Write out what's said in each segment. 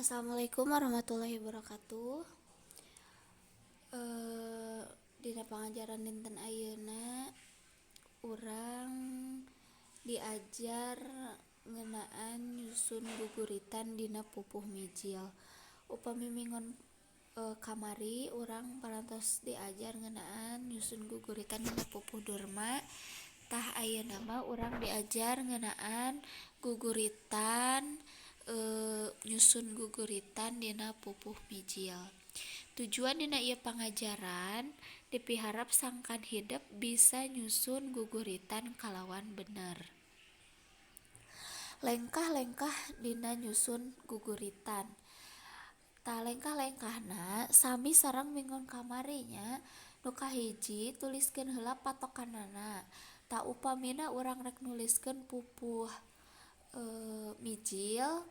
Assalamualaikum warahmatullahi wabarakatuh. Dina pangajaran dinten ayeuna urang diajar ngeunaan nyusun guguritan dina pupuh mijil. Upami minggon kamari urang parantos diajar ngeunaan nyusun guguritan dina pupuh durma, tah ayeuna mah urang diajar ngeunaan guguritan nyusun guguritan dina pupuh mijil. Tujuan dina ieu pangajaran dipiharep sangkan hidep bisa nyusun guguritan kalawan bener. Lengkah-lengkah dina nyusun guguritan, tah lengkah-lengkahna sami sareng minggon kamari nya. Nu kahiji, tuliskeun heula patokanana, tah upamina urang rek nuliskeun pupuh mijil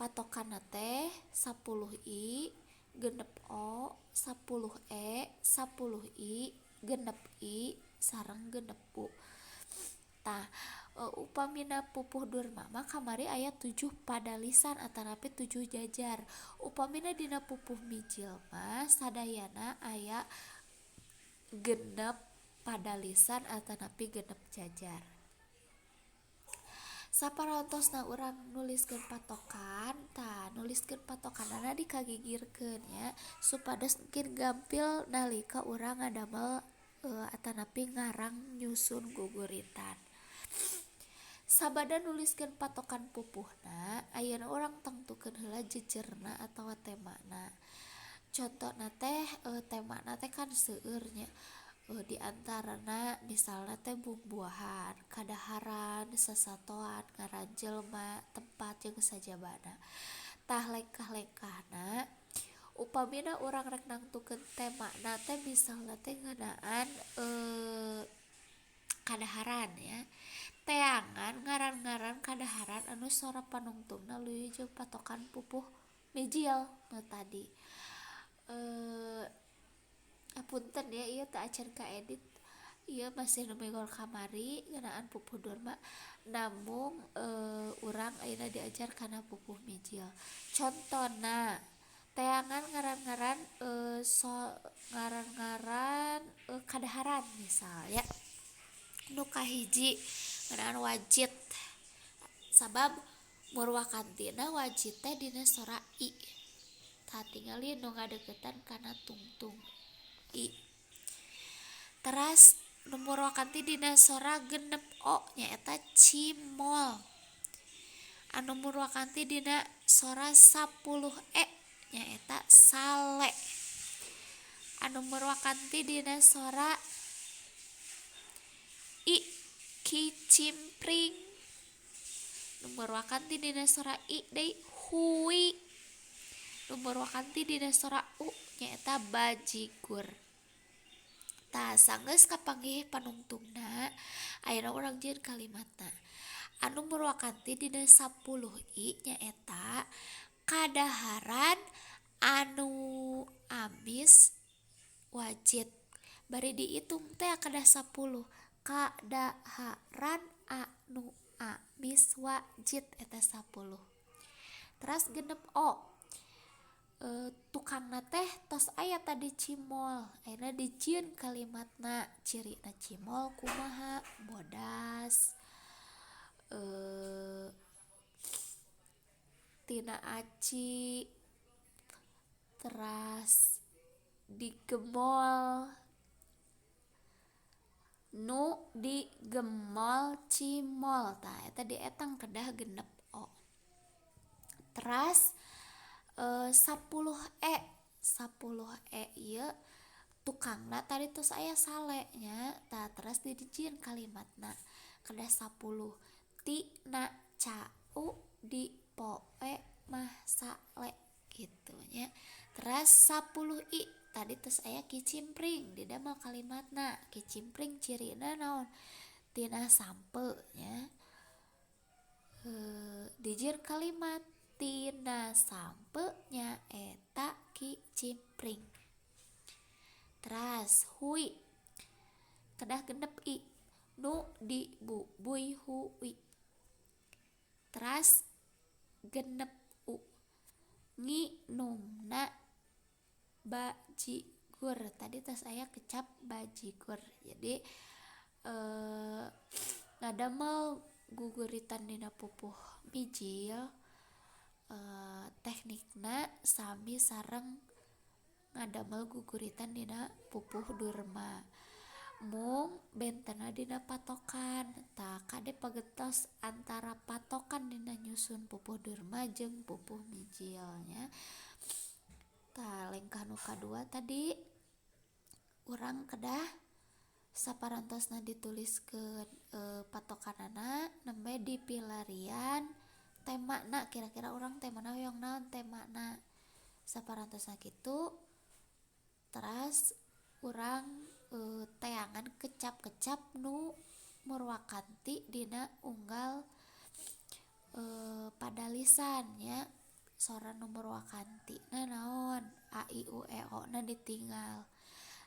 patokanna teh 10 I, 6 O, 10 E, 10 I, 6 I, sareng 6 U. Tah, upamina pupuh durma mah kamari aya 7 padalisan atanapi 7 jajar, upamina dina pupuh mijil mah sadayana aya 6 padalisan atanapi 6 jajar. Saparantosna urang nuliskeun patokan, tah nuliskeun patokanana dikagigirkeun nya supados engkin gampil nalika urang ngadamel atanapi ngarang nyusun guguritan. Sabada nuliskeun patokan pupuhna, ayeuna urang tangtukeun heula jejerna atawa temana. Contona teh temana teh kan seueur nya, di antarana misalna teh buah-buahan, kadaharan, sasatoan, ngaran jelema, tempat jeung sajabana. Tah lengkah-lengkahna upamina urang rek nangtukeun temana teh misalna teh ngeunaan kadaharan nya, teangan ngaran-ngaran kadaharan anu sora panungtungna leuwih jeung patokan pupuh mijil nu tadi. Apunten nya ieu teu acan ka edit, ieu masih nu minggon kamari ngeunaan pupuh durma namung urang ayeuna diajar kana pupuh mijil. Contona teangan ngaran-ngaran ngaran-ngaran kadaharan misalnya nu kahiji ngeunaan wajit, sabab murwakantina wajit teh dina sora i, tah tingali nu ngadeuketan kana tungtung i. Teras nu murwakanti dina sora 6 O nyaeta cimol, anu murwakanti dina sora 10 E nyaeta sale, anu murwakanti dina sora I kicimpring, nu murwakanti dina sora I deui hui, nu murwakanti dina sora U nyaeta bajigur. Tah sanggeus kapanggih panungtungna, ayeuna urang jieun kalimatna. Anu murwakanti dina 10 I nyaeta kadaharan anu amis wajit, bari diitung tea kedah 10, kadaharan anu amis wajit eta 10. Teras 6 O, tukangna teh tos aya tadi cimol, ayeuna dijieun kalimatna, cirina cimol kumaha, bodas, tina aci, teras digemol, nu digemol cimol, tah eta dietang kedah 6 O. Teras 10 E, 10 E ieu tukangna tadi tos aya sale nya, tah teras dijieun kalimatna kedah 10, tina cau dipoe mah sale kitu nya. Teras 10 I tadi tos aya kicimpring didamel kalimatna, kicimpring cirina naon, tina sampeu nya, dijieun kalimat tina sampeu nyaeta kicimpring. Teras hui kedah 6 I, nu dibubuy hui. Teras 6 U, nginumna bajigur. Tadi tos aya kecap bajigur, jadi ngadamel guguritan dina pupuh mijil teknikna sami sareng ngadamel guguritan dina pupuh durma, mung bentenna dina patokan. Tah kade pagentos antara patokan dina nyusun pupuh durma jeung pupuh mijil nya. Tah lengkah nu kadua tadi urang kedah saparantosna dituliskeun patokanana nembe dipilarian temana, kira-kira urang temana hoyong naon temana. Saparantosna kitu teras urang teangan kecap-kecap nu murwakanti dina unggal padalisan nya, sora nu murwakanti na naon, a i u e o na ditingal,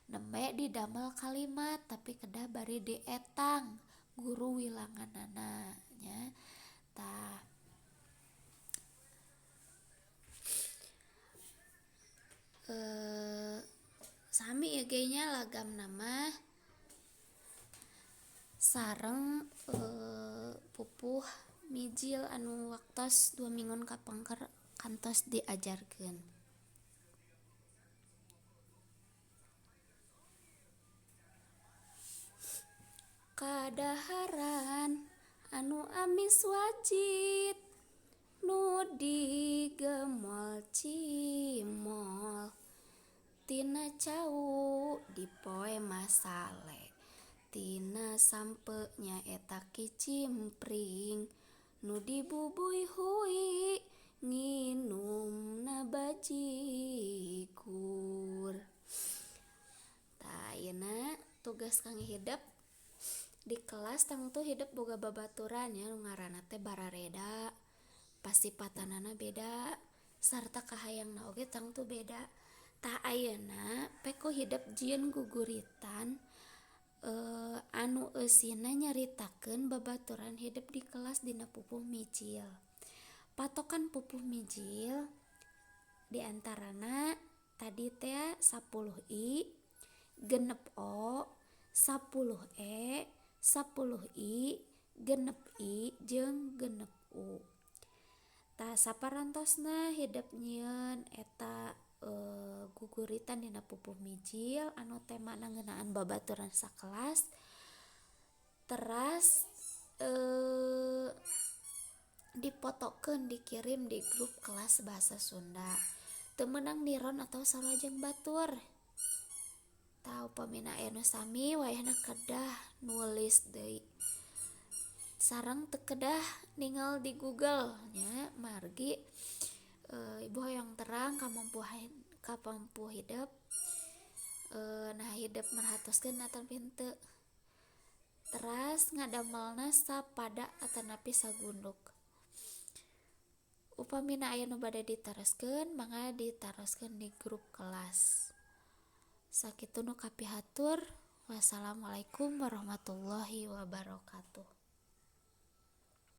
nembe didamel kalimat tapi kedah bari dietang guru wilanganana nya. Tah, sami ieu ge nya lagamna mah sareng pupuh mijil anu waktos dua minggon kapengker kantos diajarkeun. Kadaharan anu amis wajit nu digemol cimol, tina cau dipoe masale, tina sampeu nyaeta kicimpring, nu dibubuy hui nginumna bajigur. Tah ayeuna tugas kangge hidep di kelas tangtu hidep boga babaturan nya, nu ngaranna teh barareda, pasipatanana beda sarta kahayangna oge tangtu beda. Tah ayeuna pek ku hidep jieun guguritan anu eusina nyaritakeun babaturan hidep di kelas dina pupuh mijil. Patokan pupuh mijil diantarana tadi tea 10 i, 6 o, 10 e, 10 i, 6 i, jeung 6 u. Tah saparantosna hidep nyieun eta guguritan dina pupuh mijil anu temana ngeunaan babaturan sakelas, teras dipotokeun dikirim di grup kelas bahasa Sunda. Teu meunang niron atawa sarua jeung batur. Tah upamina aya nu sami wayahna kedah nulis deui, sareng teu kedah ningal di Google nya, margi ibu hoyong terang kamampu hidep, nah hidep merhatoskeun atawa henteu. Teras ngadamelna sapada atanapi sagunduk. Upamina aya nu bade ditaroskeun mangga ditaroskeun di grup kelas. Sakitu nu kapihatur. Wassalamualaikum warahmatullahi wabarakatuh.